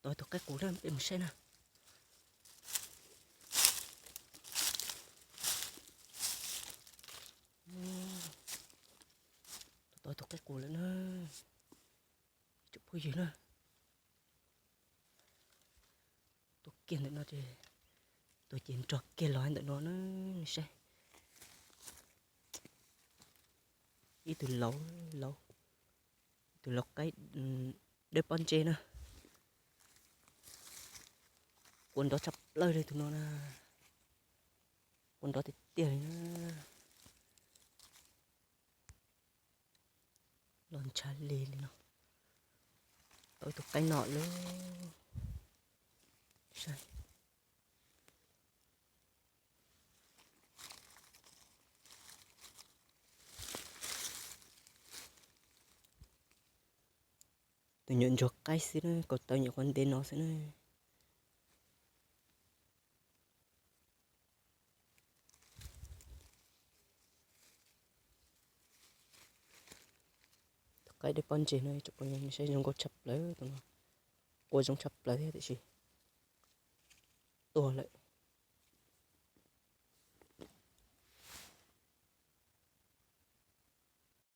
Tau tus qaib qus na, peb mus saib na. Tau tus qaib qus lawm na, tsoom phooj ywg na. Tuaj kiag ntawm no ces, tuaj ces nrog kiag los ntawm no na, saib. Ib tug laus, laus, ib tug laus qaib dawb pob ntseg na. Quaj nrov tshaj plaws li tus no na. Quaj nrov tiag tiag li na. Los ntshav li li no. Tau ib tug qaib no lawm. Saib. Tus nyuam ntsuag qaib xwb na, kaus taw nyuam qhuav ntev no xwb na. Tus qaib dawb pob ntseg no, tsoom phooj ywg saib zoo nkauj tshaj plaws tus no. Quaj zoo tshaj plaws thiab tiam sis tuag lawm.